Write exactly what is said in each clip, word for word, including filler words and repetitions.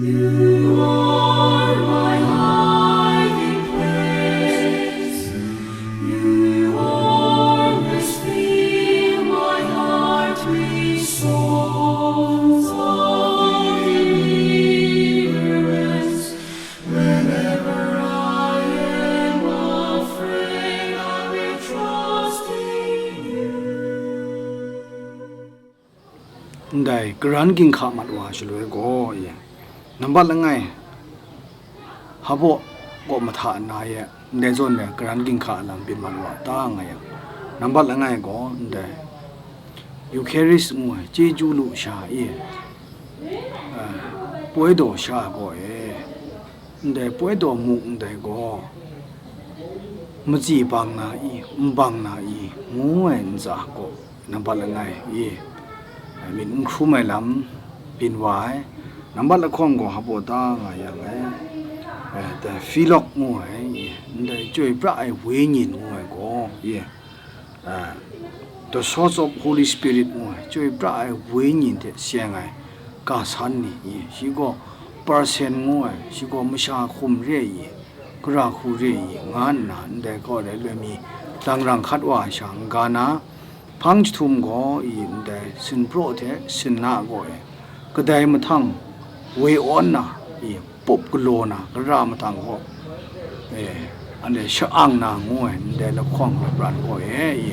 You are my hiding place. You always fill my heart with songs of deliverance. Whenever I am afraid, I will trust in you. Ndai karan ginhka mat wa shaloi gaw, e, nambat langai, hpaw kaw mahta nna e, ndai zawn e karan ginhka lam byin mat wa ta nga yang, nambat langai gaw, ndai Eucharist ngu ai chyeju lu sha e, a, poi daw sha gaw e, ndai poi daw muk ndai gaw, matsi bang na i, n bang na i, ngu ai ntsa gaw, nambat langai i, myit n hkrum ai lam byin wa ai. Nambat lahkawng gaw hpaw ta nga yang e, the Filok ngu ai, ndai chyoi pra ai wenyi ngu ai gaw, e, the source of Holy Spirit ngu ai, chyoi pra ai wenyi hte seng ai ga san ni, i, shi gaw percent ngu ai, shi gaw masha hkum re i, gara hku re i, nga nna ndai gaw dai loi mi dangrang hkat wa ai sha n-ga na, hpang jahtum gaw i, ndai sinpraw hte sinna gaw e, kadai mahtang woi awn na, i, pup galaw na, gara mahtang gaw, e, anhte sha-ang na ngu ai, ndai lahkawng lapran gaw e, i,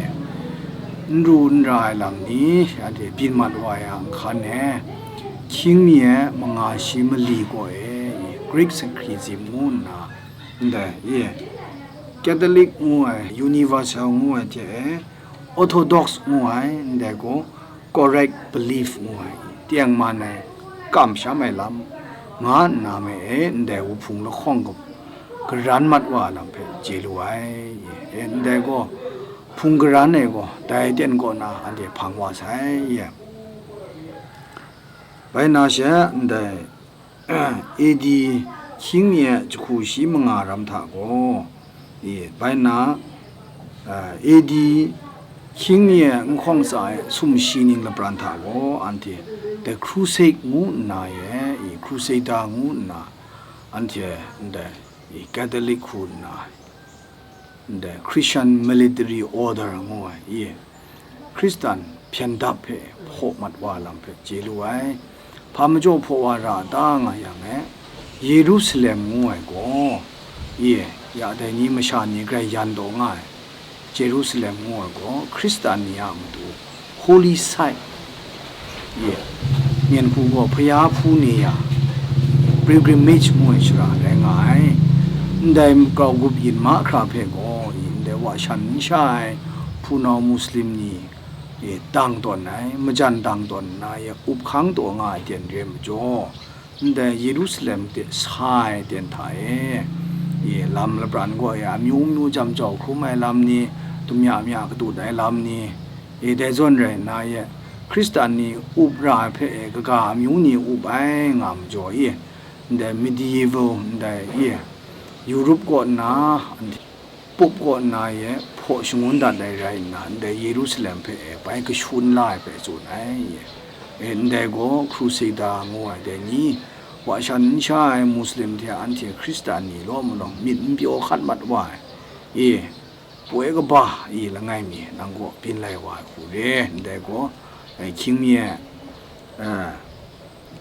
n ru n ra ai lam ni, anhte byin mat wa yang hkan e, hkying mi e manga shi mali gaw e, i, Greek Catechism ngu nna, ndai, i, Catholic ngu ai, Universal ngu ai hte e, Orthodox ngu ai, ndai gaw correct belief ngu ai, tengman ai, kamsham ai lam, nga nna me e, ndai wuhpung lahkawng gaw, garan mat wa lam hpe chye lu ai, e, ndai gaw, hpung garan e gaw, dai ten kaw na anhte hpang wa sai, e. Bai na she, ndai, A D hkying mi e jahku shi manga ram hta gaw, i, bai na, A D hkying mi e n hkawng tsa ai sumshi ning lapran hta gaw, anhte The Crusade ngu nna e, i, Crusader ngu nna, anhte ndai, i, Catholic hku nna, ndai Christian Military Order ngu ai, i, Hkristan hpyen dap hpe hpaw mat wa lam hpe chye lu ai. Hpa majaw hpaw wa ra ta nga yang e, Yerusalem ngu ai gaw, i, ya dai ni masha ni grai yan taw nga ai, Yerusalem ngu ai gaw, Hkristan ni a matu Holy Site, ye, myen hku gaw Hpaya hpu ni ya, pilgrimage ngu ai shara rai nga ai. Ndai grau gup yin mahkra hpe gaw, ndai wa shan n sha ai hpunau Muslim ni, e, dang tawn ai, majan dang tawn nna, e, up hkang taw nga ai ten re ai majaw, ndai Yerusalem de sa ai ten hta e, e, lam lapran gaw, e, amyu myu jam jau hkrum ai lam ni, dumya mya katut ai lam ni, e, dai zawn rai nna, e, Hkristan ni up ra ai hpe, e, kaga amyu ni up ai nga majaw, e, ndai medieval, ndai, e, Europe kaw nna, pup kaw nna e hpaw shangun dat ai rai nna, ndai Yerusalem hpe e bai kashun la ai hpe tsun ai, e, ndai gaw Crusader ngu ai dai ni, wa shan n sha ai Muslim hte anhte Hkristan ni law malawng myit n pyaw hkat mat wa ai, e, poi kaba, i, langai mi nang kaw byin lai wa ai hku re, ndai gaw, e, hkying mi e, e,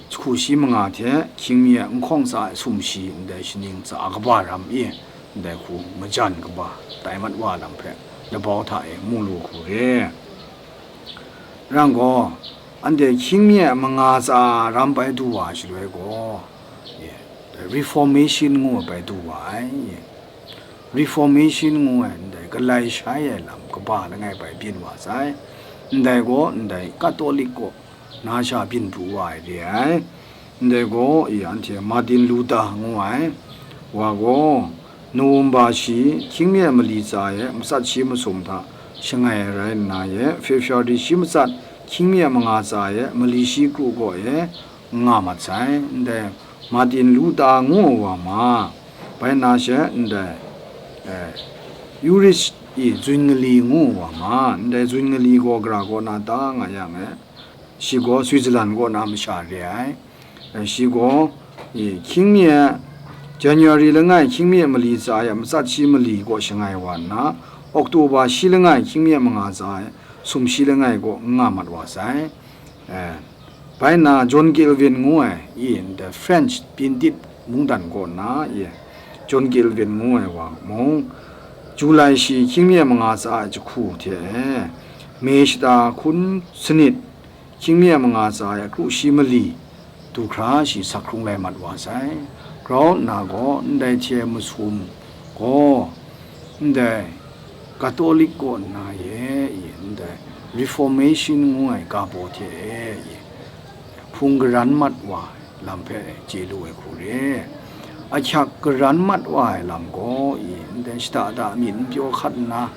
jahku shi manga hte hkying mi a n hkawng tsa ai sumshi ndai shaning tsa kaba ram i, ndai hku majan kaba tai mat wa lam hpe labau hta e mu lu hku re. Rang gaw, anhte hkying mi a manga tsa ram bai du wa shaloi gaw, e, Reformation ngu ai bai du wa ai. Reformation ngu ai ndai galai shai ai lam kaba langai bai byin wa sai. Ndai gaw ndai Katolik kaw na sha byin pru wa ai re ai. Ndai gaw, i, anhte Martin Luther ngu ai, wa gaw November shi hkying mi ai mali tsa e matsat shi masum hta shangai ai rai nna e, February shi matsat hkying mi ai manga tsa e mali shi kru gaw e nga mat sai. Ndai Martin Luther ngu ai wa ma, bai na she ndai, eh, Ulrich i Zwingli ngu ai wa ma, ndai Zwingli gaw gara kaw na ta nga yang e, shi gaw Switzerland kaw na masha re ai. Eh, shi gaw I, hkying mi ai January langai hkying mi ai mali tsa ai matsat shi mali kaw shangai wa nna, October shi langai hkying mi ai manga tsa ai sumshi langai kaw n nga mat wa sai. Eh, bai nna John Calvin ngu ai, i, ndai French Pintit mungdan kaw nna, i, John Calvin ngu ai wa mung, July shi hkying mi ai manga tsa ai jahku hte, May shata hkun sanit, hkying mi ai manga tsa ai akru shi mali du hkra shi sak hkrung lai mat wa sai. Grau nna gaw, ndai hte masum gaw, ndai Katolik kaw nna ye, i, ndai Reformation ngu ai ga baw hte e, i, hpung garan mat wa ai lam hpe chye lu ai hku re. Ahkyak garan mat wa ai lam gaw, i, ndai shada da myit n pyaw hkat nna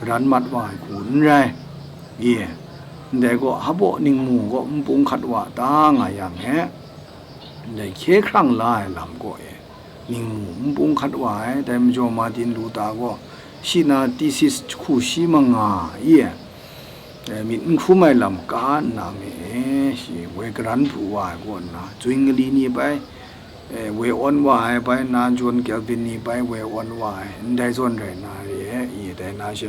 garan mat wa ai hku n rai. I, ndai gaw hpaw ningmu gaw n pung hkat wa ta nga yang e, ndai hkye hkrang la ai lam gaw e, ningmu n pung hkat wa ai. Dai majaw Martin Luther gaw shi na thesis jahku shi manga i, eh, myit n hkrum ai lam ka nna me e, shi woi garan pru wa ai kaw nna, Zwingli ni bai, eh, woi awn wa ai, bai nna John Calvin ni bai woi awn wa ai, ndai zawn rai nna re ai, i, dai na she,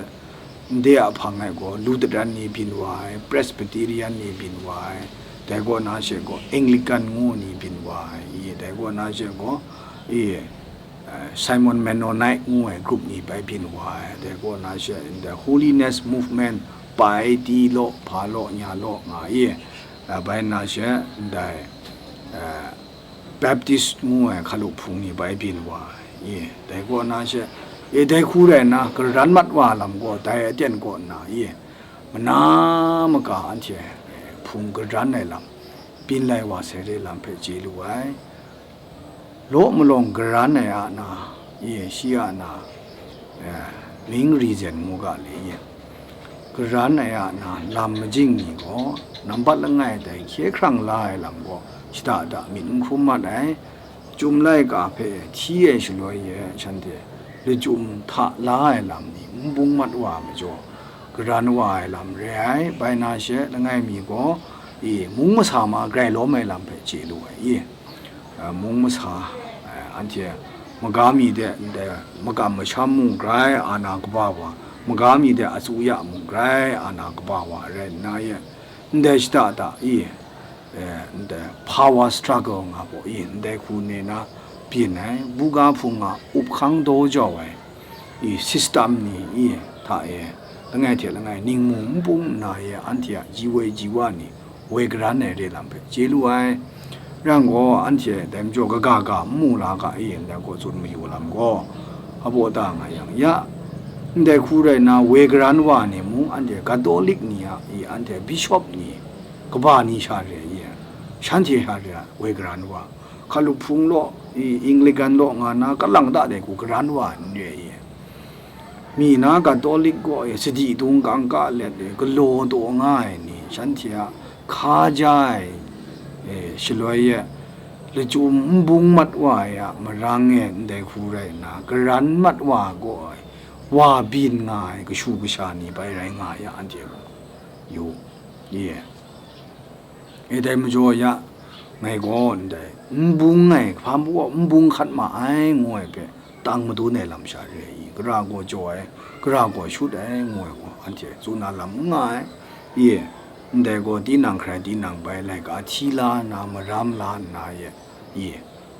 ndai a hpang e gaw Lutheran ni byin wa ai, Presbyterian ni byin wa ai, dai kaw na she gaw Anglican ngu ni byin wa ai, i, dai kaw na she gaw, i, eh, Simon Mennonite ngu ai group ni bai byin wa ai, dai kaw na she, ndai Holiness Movement, pai, ti law, hpa law, nya law, nga i, eh, bai na she, ndai, eh, Baptist ngu ai hkalup hpung ni bai byin wa ai, i, dai kaw na she, e, dai hku rai nna, garan mat wa lam gaw, dai aten kaw nna, i, mana maka anhte, e, hpung garan ai lam, byin lai wa sai re lam hpe chye lu ai. Law malawng garan ai a na, i, shi a na, eh, ming reason ngu ga le, i, garan ai a na lam majing ni gaw, nambat langai dai hkye hkrang la ai lam gaw, shada da myit n hkrum mat ai, Chyum laika hpe hti ai shaloi e shanhte lachyum hta la ai lam ni n bung mat wa ai majaw, garan wa ai lam re ai, bai na she langai mi gaw, i, mung masa ma grai lawm ai lam hpe chye lu ai, i, a, mung masa, a, anhte maga mi de ndai makam masham mung grai ana kaba wa, maga mi de atsuya mung grai ana kaba wa rai nna ye, ndai shada da, i, e, ndai power struggle nga gaw, i, ndai hku ne na byin ai, buga hpung a up hkang daw jau ai, i, system ni, i, hta e, langai hte langai ningmu n bung nna ye, anhte a ji woi ji wa ni woi garan ai re lam hpe chye lu ai. Rai yang gaw, anhte dai majaw kaga ga n mu la ga, i, ndai gaw tsun mayu lam gaw, hpaw ta nga yang, ya, ndai hku rai nna, woi garan wa ni mung, anhte Katolik ni a, i, anhte bishop ni, kaba ni sha re ai, shanhte sha re ai, woi garan wa, hkalup hpung law, i, Anglican law nga na, kalang ta dai hku garan wa n re ai. Mi na Katolik gaw, e, sadi dung kangka let, e, galaw taw nga ai ni, shanhte a hka ja ai, e, shaloi e, lachyum n bung mat wa ai a marang e, ndai hku rai nna, garan mat wa gaw, e, wa byin nga ai kashu kasha ni bai rai nga ai a, anhte gaw yu, ye. E, dai majaw ya, ngai gaw ndai, n bung ai, hpa mung gaw n bung hkat ma ai, ngu ai hpe, tang madun ai lam sha re ai, i, gara gaw jaw ai, gara gaw shut ai, ngu ai gaw, anhte tsun na lam n nga ai, i, ndai gaw tinang hkrai tinang bai laika hti la nna, maram la nna ye, i,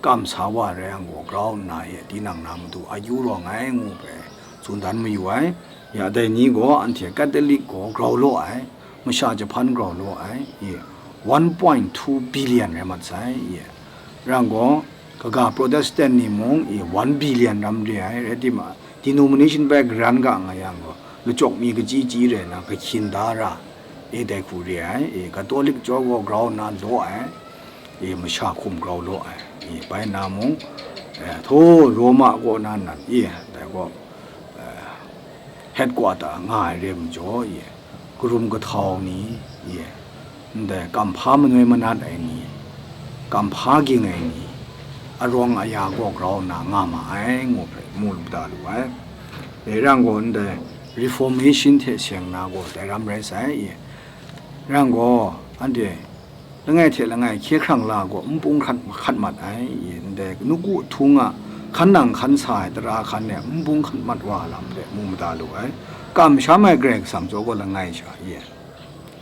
kamsa wa rai yang gaw, grau nna ye, tinang na matu akyu rawng ai, ngu hpe tsun dan mayu ai. Ya dai ni gaw, anhte Katolik gaw grau law ai, masha jahpan grau law ai, i, one point two billion rai mat sai, i, rai yang gaw, kaga Protestant ni mung, i, one billion ram re ai, rai timung, denomination bai garan ga nga yang gaw, lachyawk mi kachyi chyi rai na, kahkyin da ra, e, dai hku re ai, i, Katolik jaw gaw grau nna law ai, i, masha hkum grau law ai, i, bai nna mung, e, htaw Roma kaw na nan, i, dai gaw, e, headquarter nga ai re majaw, i, karum kahtau ni, i, ndai kamhpa manoi manat ai ni, kamhpa ging ai ni, arawng aya gaw grau nna nga ma ai, ngu hpe mu lu da lu ai. E, rai yang gaw, ndai Reformation hte seng na gaw dai ram rai sai, i, rai yang gaw, anhte langai hte langai hkye hkrang la gaw npung hkrat hkat mat ai, i, ndai nawku htung a hkan nang hkan sa ai tara hkan e npung hkat mat wa lam de mu mada lu ai. Kamsham ai Karai Kasang jaw gaw langai sha, i,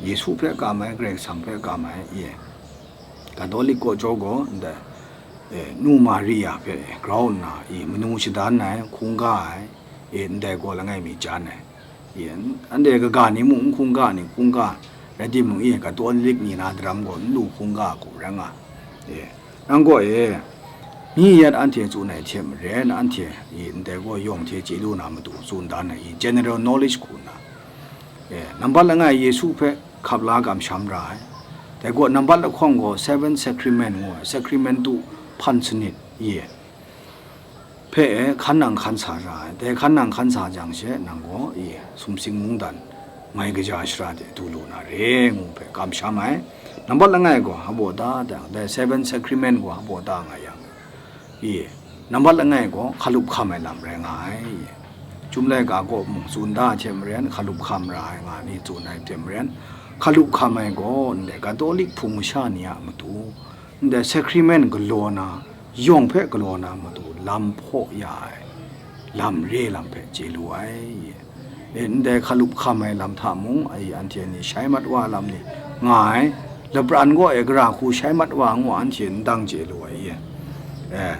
Yesu hpe kam ai, Karai Kasang hpe kam ai, i, Katolik kaw jaw gaw ndai, e, Nu Maria hpe grau nna, i, manu shadan ai, hkungga ai, i, ndai gaw langai mi jan ai. I, anhte kaga ni mung n hkungga ni, hkungga rai timung, i, Katolik ni na daram gaw n lu hkungga hku rai nga. I, nang gaw e, mi yat anhte tsun ai hte maren, anhte, i, ndai gaw yawng hte chye lu na matu tsun dan ai, i, general knowledge hku nna. E, nambat langai Yesu hpe hkap la kamsham ra ai. Dai gaw nambat lahkawng gaw Seven Sacrament ngu ai, Sacramentu hpan sanit, i, hpe e hkan nang hkan sa ra ai. Dai hkan nang hkan sa jang she, nang gaw, i, sumsing mungdan mai kaja shara de du lu na re, ngu hpe kamsham ai. Nambat langai gaw, habo da, dai Seven Sacrament gaw habo da nga yang, i, nambat langai gaw hkalup hkam ai lam rai nga ai. Chyum laika kaw mung tsun da hte maren, hkalup hkam ra ai nga ni tsun ai hte maren, hkalup hkam ai gaw ndai Katolik hpung masha ni a matu, ndai Sacrament galaw na, yawng hpe galaw na matu lam hpaw ya ai, lam re lam hpe chye lu ai. E, ndai hkalup hkam ai lam hta mung, ai, anhte ni shai mat wa lam ni nga ai, lapran gaw e gara hku shai mat wa ngu anhte n dang chye lu ai, i, e,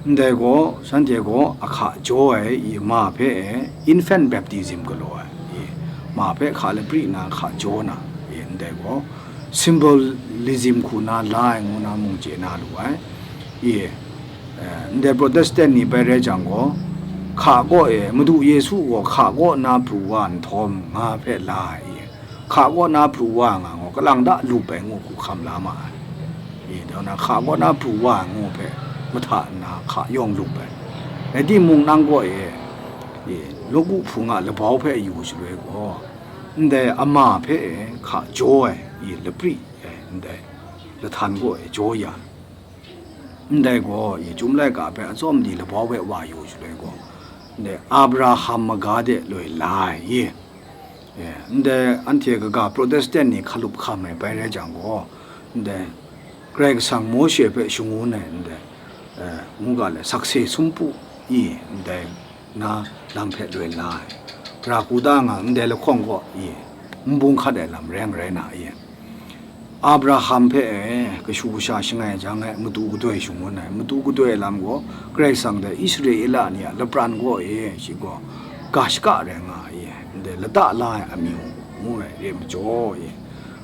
ndai gaw, shanhte gaw ahka jaw ai, i, ma hpe e infant baptism galaw ai, i, ma hpe hka lapri na hka jaw na, i, ndai gaw symbolism hku na la ai ngu na mung chye na lu ai, i, e, ndai Protestant ni bai rai jang gaw, hka kaw e, Madu Yesu gaw hka kaw na pru wa nhtawm nga hpe la ai, i, hka kaw na pru wa nga gaw, kalang da lup ai ngu hku hkam la ma ai. I, dau na hka kaw na pru wa ai ngu hpe mahta nna hka yawng lup ai. Rai timung, nang gaw e, i, nawku hpung a labau hpe yu shaloi gaw, ndai ama hpe e hka jaw ai, i, lapri, e, ndai lahtan gaw e jaw ya. Ndai gaw, i, Chyum laika hpe atsawm di labau hpe wa yu shaloi gaw, ndai Abraham maga de loi la ai, i, e, ndai anhte kaga Protestant ni hkalup hkam ai bai rai jang gaw, ndai Karai Kasang Mawshe hpe shangun ai, ndai, e, ngu ga le, sakse sumpu, i, ndai na lam hpe loi la ai. Ra hku da nga, ndai lahkawng gaw, i, npung hkat ai lam rai n rai na, i, Abraham hpe e, kashu kasha shangai jang e, matu kadoi shangun ai. Matu kadoi lam gaw, Karai Kasang dai Israela ni a lapran gaw e, shi gaw ga shaka rai nga ai, ndai lata la ai amyu ngu ai re majaw e,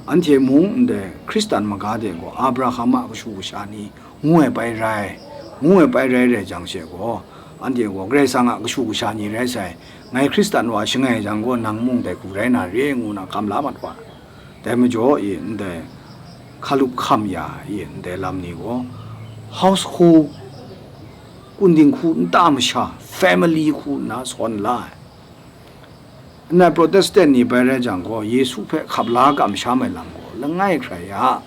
anhte mung ndai Hkristan maga de gaw Abraham a kashu kasha ni ngu ai pai rai, ngu ai pai rai rai jang she gaw, anhte gaw Karai Kasang a kashu kasha ni rai sai, ngai Hkristan wa shangai jang gaw, nang mung dai hku rai na re, ngu na hkam la mat wa. Dai majaw, i, ndai hkalup hkam ya, i, ndai lam ni gaw, household, kunding hku nta masha, family hku nna sawn la ai. Nna Protestant ni bai rai jang gaw, Yesu hpe hkap la kamsham ai lam gaw, langai hkrai ya,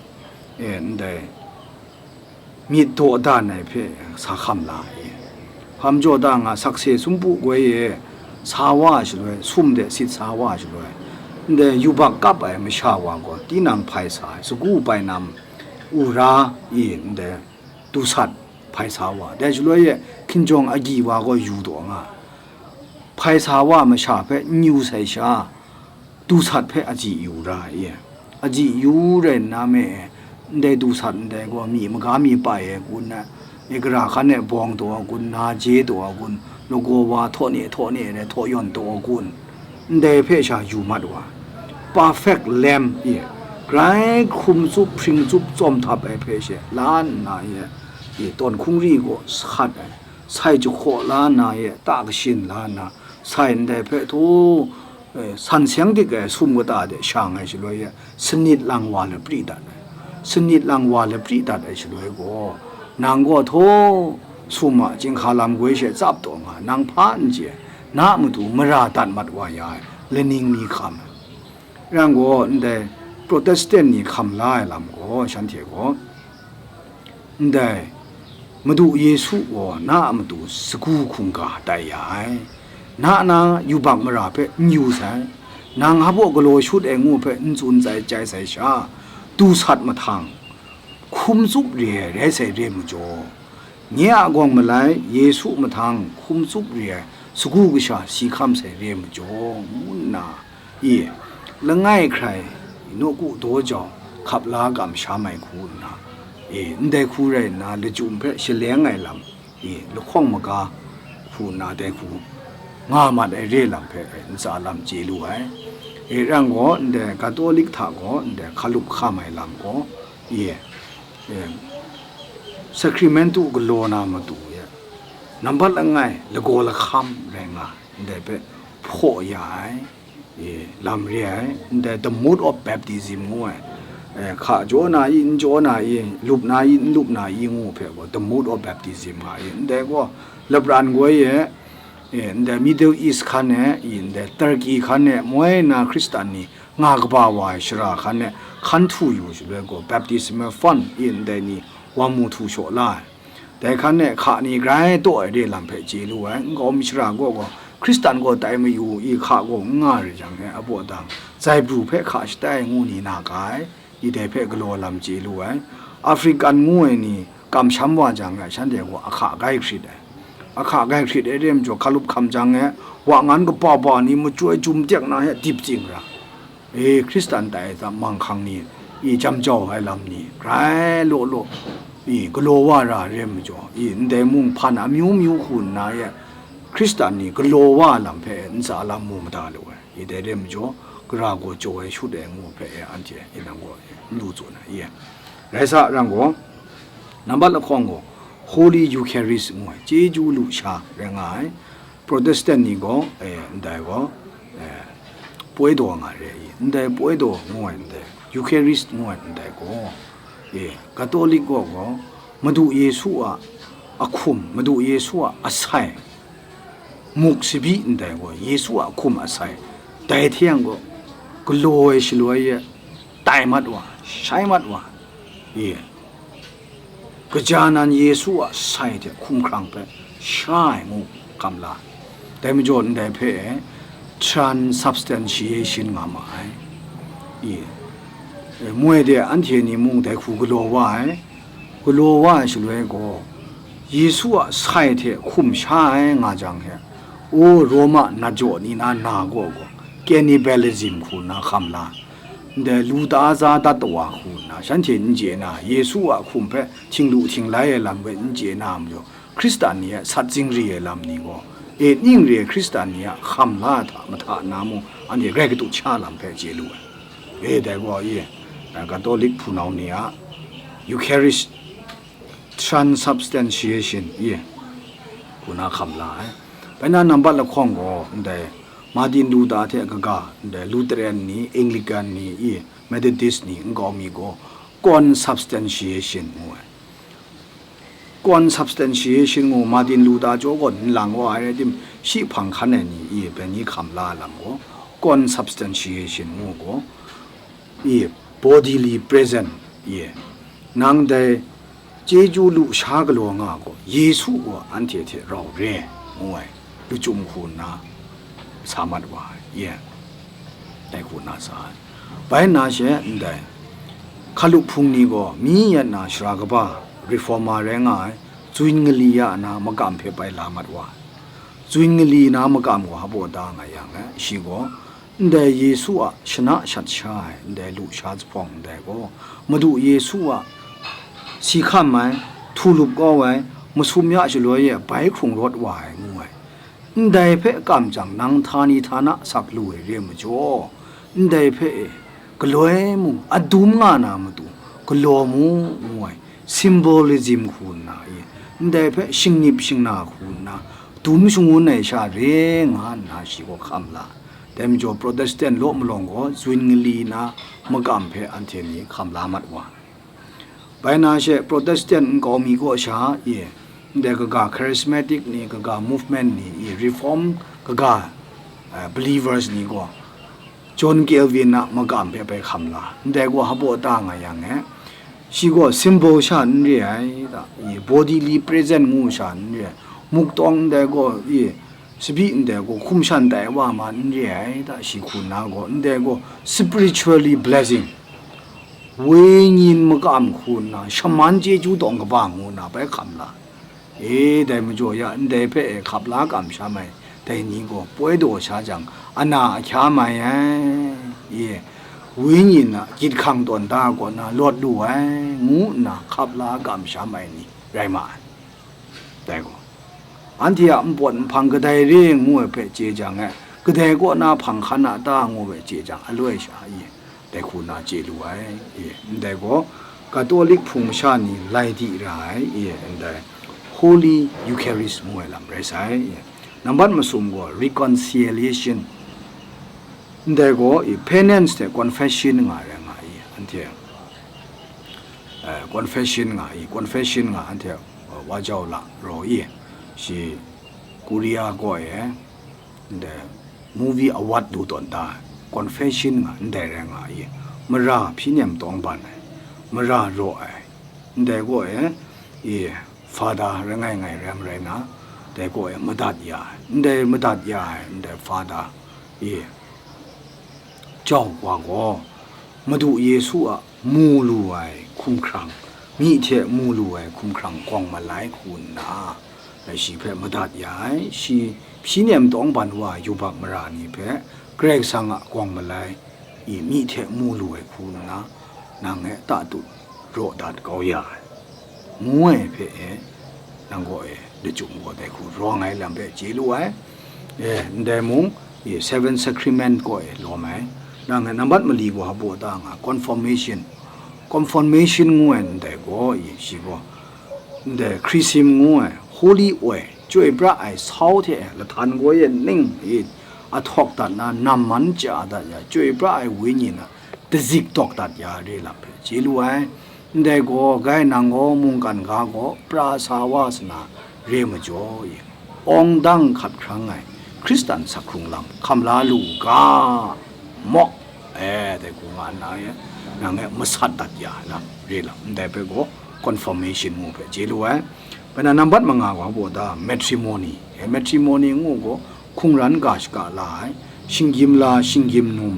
e, ndai myit dawdan ai hpe sa hkam la ai. Hpa majaw da nga, sakse sumpu goi e sa wa ai shaloi, sum de sit sa wa ai shaloi, ndai yubak kap ai masha wa gaw tinang hpai sa ai, sagu painam, ura, i, ndai dusat hpai sa wa, dai shaloi e hkinjawng agyi wa gaw yu taw nga, hpai sa wa masha hpe n yu sai sha, dusat hpe aji yu ra ai, aji yu rai nna me, ndai dusat ndai gaw myi maga mi pai ai kun, e, gara hkan e bawng taw ai kun, na je taw ai kun, lagaw wa htaw ne htaw ne rai htaw yawn taw ai kun, ndai hpe sha yu mat wa, perfect lamb, i, grai hkrum tsup hpring tsup tsawm htap ai hpe she la nna, i, i, tawn hkungri gaw sahkat ai, sai jahkaw la nna, i, ta kashin la nna, sai ndai hpe htaw, e, san seng dik ai sum kata de shang ai shaloi e, sanit lang wa lapri dat ai, sanit lang wa lapri dat ai shaloi gaw, nang gaw htaw sum a chyinghka lam goi she tsap taw nga, nang hpa n chye, na a matu mara dat mat wa ya ai laning mi hkam ai. Yang gaw, ndai Protestant ni hkam la ai lam gaw, shanhte gaw, ndai Madu Yesu gaw na a matu sagu hkungga tai ya ai, na na yubak mara hpe n yu sai, nang hpa galaw shut ai ngu hpe n tsun sai, chai sai sha, du sat mahtang, hkum tsup re ai rai sai re majaw, nye a gawng malai Yesu mahtang hkum tsup re ai sagu kasha si hkam sai re majaw, ngu nna, e, langai hkrai, nawku daw jau, hkap la kamsham ai hku nna, e, ndai hku rai nna, lachyum hpe shaleng ai lam, e, lahkawng maga hku nna dai hku nga mat ai re lam hpe, e, ntsa lam chye lu ai. E, rang gaw, ndai Katolik hta gaw, ndai hkalup hkam ai lam gaw, e, e, Sacramentu galaw na matu e, nambat langai lagaw lahkam rai nga, ndai hpe hpaw ya ai. E, lam re ai, ndai the mode of baptism ngu ai, e, hka jaw na i, n jaw na i, lup na i, n lup na i ngu hpe gaw, the mode of baptism nga i, ndai gaw, lapran goi e, e, ndai Middle East hkan e, i, ndai Turkey hkan e, moi na Hkristan ni nga kaba wa ai shara hkan e, hkan htu yu shaloi gaw, baptismal font i, ndai ni wa mu htu shaw la ai. Dai hkan e hka ni grai taw ai re lam hpe chye lu ai, nkau mi shara gaw gaw, Hkristan gaw tai mayu i hka gaw n nga re jang e, abaw dang, zai pru hpe hka shatai ngu ni na ga ai, i dai hpe galaw lam chye lu ai. African ngu ai ni kamsham wa jang e, shanhte gaw ahka gai hkrit ai. Ahka gai hkrit ai re majaw, hkalup hkam jang e, wa ngan kaba ba ni machyoi jum tek na he dip tsing ra. E, Hkristan tai hta manghkang ni i jam jau ai lam ni grai law law i galaw wa ra re majaw, i ndai mung hpan amyu myu hku nna e Hkristan ni galaw wa lam hpe ntsa lam mu mada lu ai. I dai re majaw, gara gaw jaw ai shut ai ngu hpe e anhte e nang gaw n lu tsun ai. I rai sa rang gaw, nambat lahkawng gaw, Holy Eucharist ngu ai, chyeju lusha rai nga ai. Protestant ni gaw, e, ndai gaw, e, poi daw nga re i, ndai poi daw ngu ai ndai, Eucharist ngu ai ndai gaw, e, Katolik gaw gaw, Madu Yesu a ahkum, Madu Yesu a asai, muk shabi ndai gaw, Yesu a ahkum asai, dai hte yang gaw, galaw ai shaloi e, tai mat wa, shai mat wa, e, kaja nan Yesu a sai hte hkumhkrang hpe sha ai ngu hkam la. Dai majaw ndai hpe e, transubstantiation nga ma ai. I, e, moi de anhte ni mung dai hku galaw wa ai. Galaw wa ai shaloi gaw, Yesu a sai hte hkum sha ai nga jang he, o Roma nat jaw ni na na gaw gaw, cannibalism hku nna hkam la. Ndai lu ta za dat tawa hku nna, shanhte n chye na, Yesu a hkum hpe htinglu htinglai ai lam hpe n chye na majaw, Hkristan ni a sat zingri ai lam ni gaw, e ning re ai Hkristan ni a hkam la hta mahta na mung, anhte grai kadu sha lam hpe chye lu ai. E, dai gaw, e, Katolik hpunau ni a Eucharist transubstantiation, e, hku na hkam la ai. Bai na nambat lahkawng gaw, ndai Martin Luther hte kaga, ndai Lutheran ni, Anglican ni, i, Methodist ni, nkau mi gaw, consubstantiation ngu ai. Consubstantiation ngu Martin Luther jaw gaw n lang wa ai rai tim, shi hpang hkan ai ni, i, bai ni hkam la lam gaw, consubstantiation ngu gaw, i, bodily present, i, nang dai chyeju lusha galaw nga gaw, Yesu gaw anhte hte rau re, ngu ai, lachyum hku nna sa mat wa ai, i, dai hku nna sa ai. Bai nna she ndai, hkalup hpung ni gaw, mi yat na sara kaba, reformer rai nga ai, Zwingli ya na makam hpe bai la mat wa ai. Zwingli na makam gaw hpaw da nga yang e, shi gaw, ndai Yesu a shana shat sha ai, ndai lusha jahpawng ndai gaw, Madu Yesu a si hkam ai, htu lup kau ai, masum ya shaloi e bai hkrung rawt wa ai, ngu ai. Ndai hpe kam jang, nang htani htana sak lu ai re majaw, ndai hpe e, galoi mung adum nga na matu, galaw mu, ngu ai, symbolism hku nna e, ndai hpe shingnip shingna hku nna, dum shangun ai sha re nga nna shi gaw hkam la. Dai majaw Protestant law malawng gaw Zwingli na makam hpe anhte ni hkam la mat wa. Bai na she Protestant nkau mi kaw sha e, ndai kaga charismatic ni, kaga movement ni, i reform kaga, eh, believers ni gaw, John Calvin a makam hpe bai hkam la, ndai gaw hpaw ta nga yang e, shi gaw symbol sha n re ai, da, i bodily present ngu sha n re ai, muktawng ndai gaw, i, Sabi ndai gaw hkum shan tai wa ma n re ai, da, shi hku na gaw, ndai gaw spiritually blessing, wenyin makam hku nna, shaman chyeju tawng kaba ngu nna bai hkam la. E, dai majaw ya ndai hpe e hkap la kamsham ai dai ni gaw poi daw sha jang, ana ahkya mai ai, e, wenyin a gyit hkang tawn da kaw na lawt lu ai, ngu nna hkap la kamsham ai ni rai ma ai. Dai gaw, anhte a npawt nhpang kadai re ngu ai hpe chye jang e, kadai kaw na hpang hkan a ta ngu ai hpe chye jang, aloi sha, e, dai hku na chye lu ai, e, ndai gaw, Katolik Hpung masha ni lai di ra ai, e, ndai Holy Eucharist ngu ai lam rai sai, e. Nambat masum gaw reconciliation, ndai gaw, e, penance hte confession nga rai nga i, anhte, eh, confession nga i, confession nga anhte, eh, wa jau la raw i, shi Korea gaw e, ndai movie award lu tawn da, confession nga ndai rai nga i, mara hpyi nem tawng ban ai, mara raw ai, ndai gaw e, i, Father rai ngai ngai rai marai na, dai gaw e madat ya ai, ndai madat ya ai, ndai Father, i, jau wa gaw, Madu Yesu a mu lu ai hkumhkrang, myi hte mu lu ai hkumhkrang gawng malai hku nna, shi hpe madat ya ai, shi hpyi nem tawng ban wa yubak mara ni hpe Karai Kasang a gawng malai, i, myi hte mu lu ai hku nna, nang e tatut raw dat kau ya ai, ngu ai hpe e, nang gaw e, lachyum gaw dai hku rawng ai lam hpe chye lu ai. E, ndai mung, e, Seven Sacrament gaw e lawm ai. Nang e nambat mali gaw hpa baw ta nga, confirmation. Confirmation ngu ai ndai gaw, e, shi gaw, ndai Chrism ngu ai, holy oil, chyoi pra ai sau hte lahtan gaw e ning, e, ahtawk dat na, namman chya dat ya, chyoi pra ai wenyi na, dazik tawk dat ya re lam hpe chye lu ai. Ndai gaw, gai nang gaw mungkan ga gaw pra sa wa sa na re majaw, awng dang hkat hkrang ai Hkristan sak hkrung lam hkam la lu u ga, mawk, e, dai hku nga nna, e, nang e masat dat ya lam re lam, ndai hpe gaw confirmation ngu hpe chye lu ai. Bai na nambat manga gaw hpa baw ta, matrimony, e, matrimony ngu gaw, hkungran ga shaga la ai, shinggyim la, shinggyim num,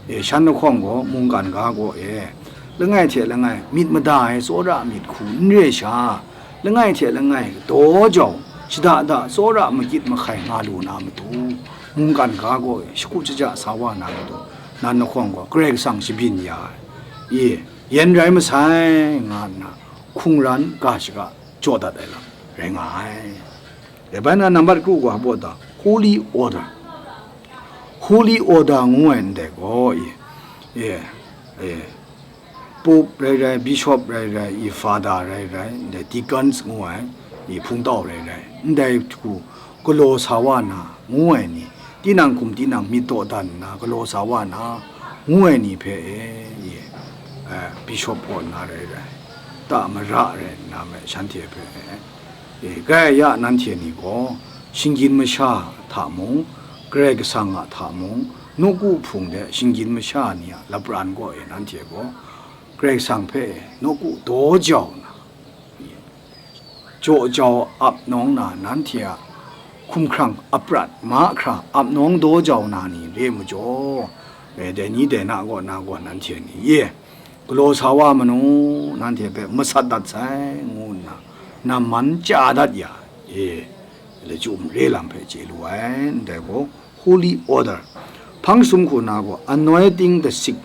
e, shan lahkawng gaw, mungkan ga gaw, e, langai hte langai myit mada ai tsawra myit hku n re sha, langai hte langai daw jau, shada da tsawra makyit mahkai nga lu na matu, mungkan ga gaw, e, shagu shaja sa wa na matu, nan lahkawng gaw, Karai Kasang shabyin ya ai, e, yen rai masai, nga nna, hkungran ga shaga jaw dat ai lam rai nga ai. E, bai na nambat kru gaw hpa baw ta, holy order. Holy order ngu ai ndai gaw, e, e, e, Pope rai rai, Bishop rai rai, i, Father rai rai, ndai deacons ngu ai, i, hpungtau rai rai, ndai hku galaw sa wa na ngu ai ni, tinang hkum tinang myit dawdan nna galaw sa wa na ngu ai ni hpe e, e, e, Bishop kaw nna rai rai, ta mara rai nna me shanhte hpe, e, e, gaya nanhte ni gaw, shinggyim masha hta mung, Karai Kasang a hta mung, nawku hpung de shinggyim masha ni a lapran gaw e nanhte gaw, Karai Kasang hpe e nawku daw jau na, jaw jau ap nawng na, nanhte a hkumhkrang aprat mahkra ap nawng daw jau na ni re majaw, e, dai ni dai na kaw na gaw nanhte ni e galaw sa wa manu, nanhte hpe masat dat sai, ngu nna namman chya dat ya, e, lachyum re lam hpe chye lu ai, ndai gaw holy order. Hpang sum hku na gaw anointing the sick,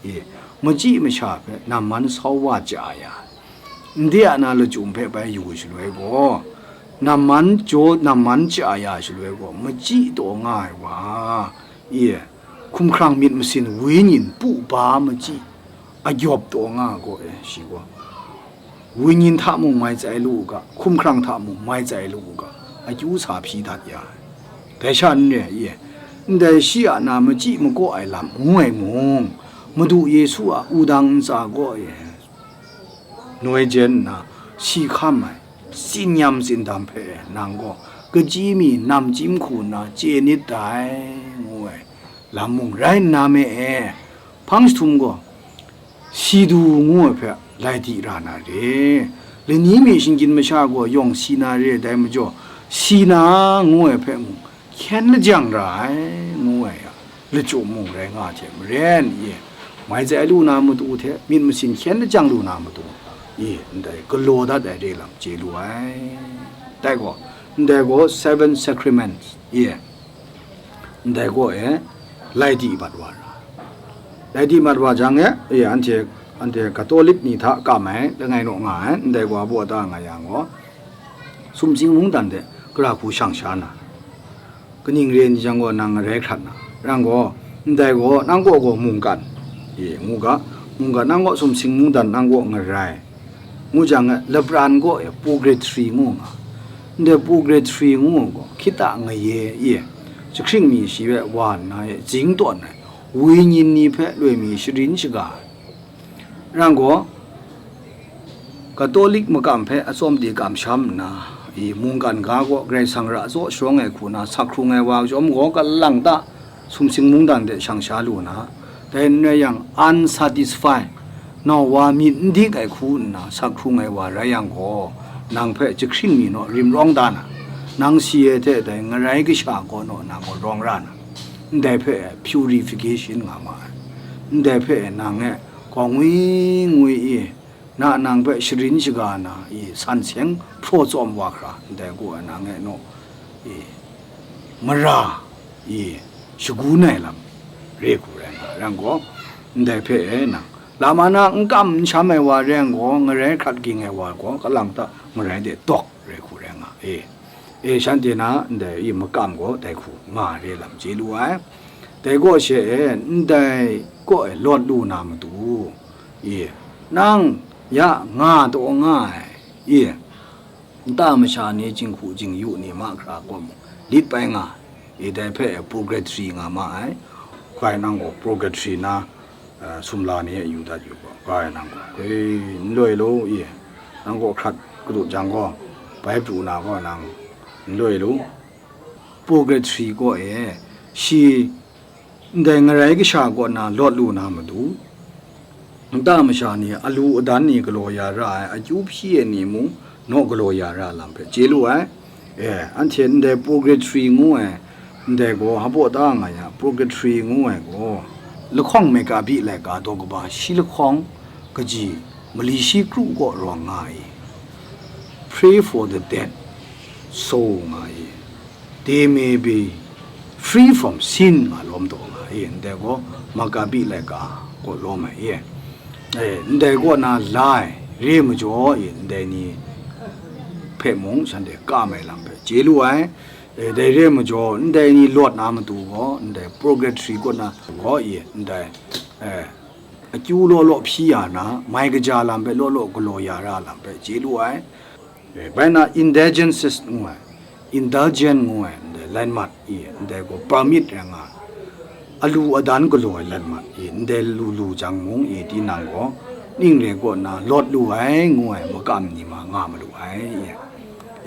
e, machyi masha hpe namman sau wa chya ya, ndai a na lachyum hpe bai yu shaloi gaw, namman jaw, namman chya ya shaloi gaw, machyi taw nga ai wa, e, hkumhkrang myit masin wenyin pu ba machyi agyawp taw nga gaw e, shi gaw wenyin hta mung mai tsai lu u ga, hkumhkrang hta mung mai tsai lu u ga, akyu sa hpyi dat ya ai. Dai sha n re ai, ndai shi a na machyi makaw ai lam ngu ai mung, Madu Yesu a wudang ntsa gaw e, noi jen nna si hkam ai, tsin yam tsindam hpe nang gaw, kaji mi namchyim hku nna chye nit dai, ngu ai lam mung rai nna me e, hpang jahtum gaw, si du ngu ai hpe lai di ra na re, lani mi shinggyim masha gaw yawng si na re, dai majaw, si na ngu ai hpe mung, hkyen lajang ra ai, ngu ai a, lachyum mung rai nga hte maren, e, mai tsai lu na matu hte myit masin hkyen lajang lu na matu, i, ndai galaw dat ai re lam chye lu ai. Dai gaw, ndai gaw seven sacraments, i, ndai gaw e, lai di mat wa ra. Lai di mat wa jang e, e, anhte, anhte Katolik ni hta kam ai, langai naw nga ai, ndai gaw abaw da nga yang gaw, sumsing mungdan de, gara hku shang sha na, kaning re ni jang gaw nang ngarai hkrat na, yang gaw, ndai gaw, nang kaw gaw mungkan, e, ngu ga, mungkan nang kaw sumsing mungdan nang kaw ngarai, ngu jang e, lapran gaw e, purgatory ngu nga, ndai purgatory ngu gaw, hkita ngaye, e, jahkring mi shi hpe wa nna e, zing tawn ai, wenyin ni hpe loi mi sharin shaga ai, yang gaw, Katolik makam hpe atsawm de kamsham nna, i, mungkan ga gaw Karai Kasang ra tsaw sharawng ai hku na sak hkrung ai wa chyawm gaw, kalang ta sumsing mungdan de shang sha lu na, dai n rai yang, unsatisfied, nau wa myit n dik ai hku nna sak hkrung ai wa rai yang gaw, nang hpe jahkring mi naw rimrawng da na, nang si ai hte dai ngarai kasha gaw naw nang gaw rawng ra na, ndai hpe purification nga ma ai, ndai hpe nang e, gaw ngwi ngwi i, na nang hpe sharin shaga na i, san seng hpraw tsawm wa hkra, ndai gaw nang e naw i, mara i, shagun ai lam re hku rai nga, rai gaw, ndai hpe e nang, lama na n kam n sham ai wa rai gaw, ngarai hkrat ging ai wa gaw, kalang ta ngarai de dawk rai hku rai nga e. E, shanhte na ndai i makam gaw dai hku nga re lam chye lu ai. Dai gaw she e, ndai kaw e lawt lu na matu, i, nang ya nga taw nga ai, i, nta masha ni, jinghku jingyu ni mahkra gaw mung lit bai nga ai, i, dai hpe purgatory nga ma ai, hkai nang gaw purgatory na, a, sumla ni e yu dat yu gaw, ga e nang gaw, hkoi n loi lu i, nang gaw hkrat kadu jang gaw, bai pru na gaw nang n loi lu. Purgatory gaw e, shi ndai ngarai kasha kaw na lawt lu na matu, nta masha ni, alu adan ni galaw ya ra ai, akyu hpyi ai ni mung naw galaw ya ra lam hpe chye lu ai. E, anhte ndai purgatory ngu ai, ndai gaw hpaw da nga ya, purgatory ngu ai gaw, lahkawng Megabyi laika daw kaba shi lahkawng kaji mali shi kru kaw rawng nga i, pray for the dead soul nga i, they may be free from sin nga lawm taw nga i, ndai gaw Megabyi laika kaw lawm ai i, e, ndai kaw na la ai re majaw i, ndai ni hpe mung shanhte kam ai lam hpe chye lu ai. E, dai re majaw, ndai ni lawt na matu gaw, ndai purgatory kaw na gaw i, ndai, e, akyu law law hpyi ya na, mai kaja lam hpe law law galaw ya ra lam hpe chye lu ai. E, bai na indulgences ngu ai, indulgent ngu ai, ndai lanmat i, ndai gaw permit rai nga ai. Alu adan galaw ai lanmat i, ndai lu lu jang mung i, tinang gaw, ning rai kaw na lawt lu ai ngu ai makam ni ma nga malu ai.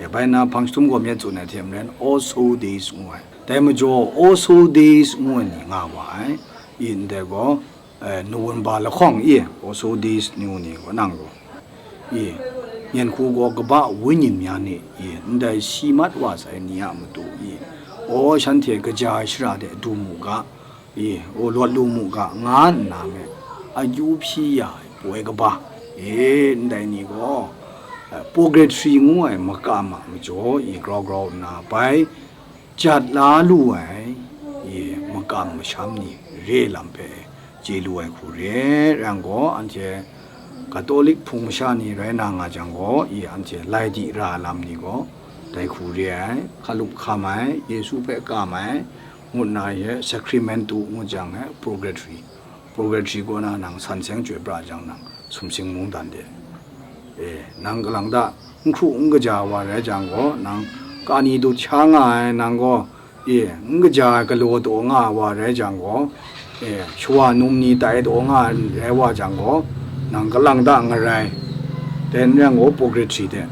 E, bai na hpang jahtum gaw myit tsun ai hte maren, Oso days ngu ai. Dai majaw, Oso days ngu ai ni nga wa ai. I, ndai gaw, e, November lahkawng i, Oso days ni ngu ni gaw nang gaw, i, nyen hku gaw kaba wenyin mya ni, i, ndai si mat wa sai ni a matu, i, aw, shanhte kaja ai shara de du mu ga, i, aw, lawt lu mu ga, nga nna me, akyu hpyi ya ai poi kaba, e, ndai ni gaw, e, purgatory ngu ai makam a majaw, i, grau grau nna bai, jat la lu ai, i, makam masham ni re lam hpe chye lu ai hku re ai yang gaw, anhte Katolik hpung masha ni rai na nga jang gaw, i, anhte lai di ra lam ni gaw, dai hku re ai, hkalup hkam ai, Yesu hpe kam ai, ngut na ye, sacramentu ngut jang e, purgatory, purgatory kaw na nang san seng chyoi pra jang nang, sumsing mungdan de, e, nang kalang ta, n hkru n kaja wa rai jang gaw, nang kani dut sha nga ai, nang gaw, e, n kaja ai galaw taw nga ai wa rai jang gaw, e, shawa num ni tai taw nga ai rai wa jang gaw, nang kalang ta ngarai, dai n rai gaw purgatory de,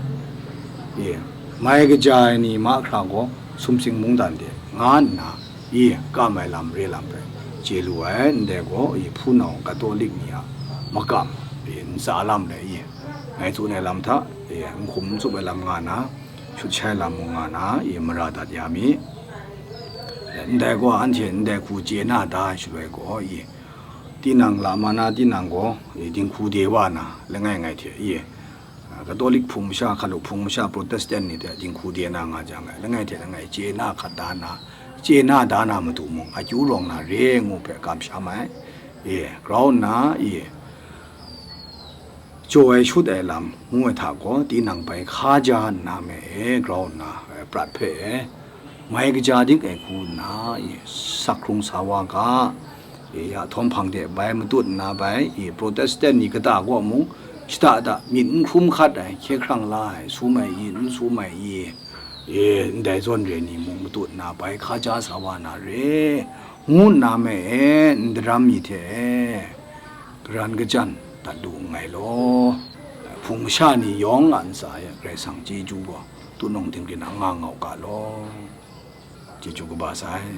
e, mai kaja ai ni mahkra gaw sumsing mungdan de, nga nna, i, kam ai lam re lam hpe chye lu ai, ndai gaw, i, hpunau Katolik ni a makam, i, ntsa lam le, i, ngai tsun ai lam hta, i, n hkum n tsup ai lam nga na, shut shai lam mung nga na, i, mara dat ya mi. Ndai gaw, anhte ndai hku chye na da ai shaloi gaw, i, Tinang lama na tinang gaw, e, dinghku de wa na, langai ngai hte, e, Katolik hpung masha, hkalup hpung masha, Protestant ni hte dinghku de na nga jang, langai hte langai chye na hkat da na, chye na da na matu mung, akyu rawng na re ngu hpe kamsham ai. E, grau nna, e, jaw ai shut ai lam ngu ai hta gaw, tinang bai hkaja nna me e, grau nna, e, prat hpe e, mai kaja dik ai hku nna, e, sak hkrung sa wa ga, e, ya htawm hpang de bai matut nna bai, e, Protestant ni kata kaw mung, shada da myit n hkrum hkat ai, hkye hkrang la ai, sum ai i, n sum ai i, e, ndai zawn re ni mung matut nna bai hkaja sa wa na re, ngu nna me e, n daram mi hte e, karan kachyan dat lu nngai law. Hpung masha ni yawng a ntsa e Karai Kasang chyeju gaw, tunung tingrin a nga ngau ga law. Chyeju kaba sai.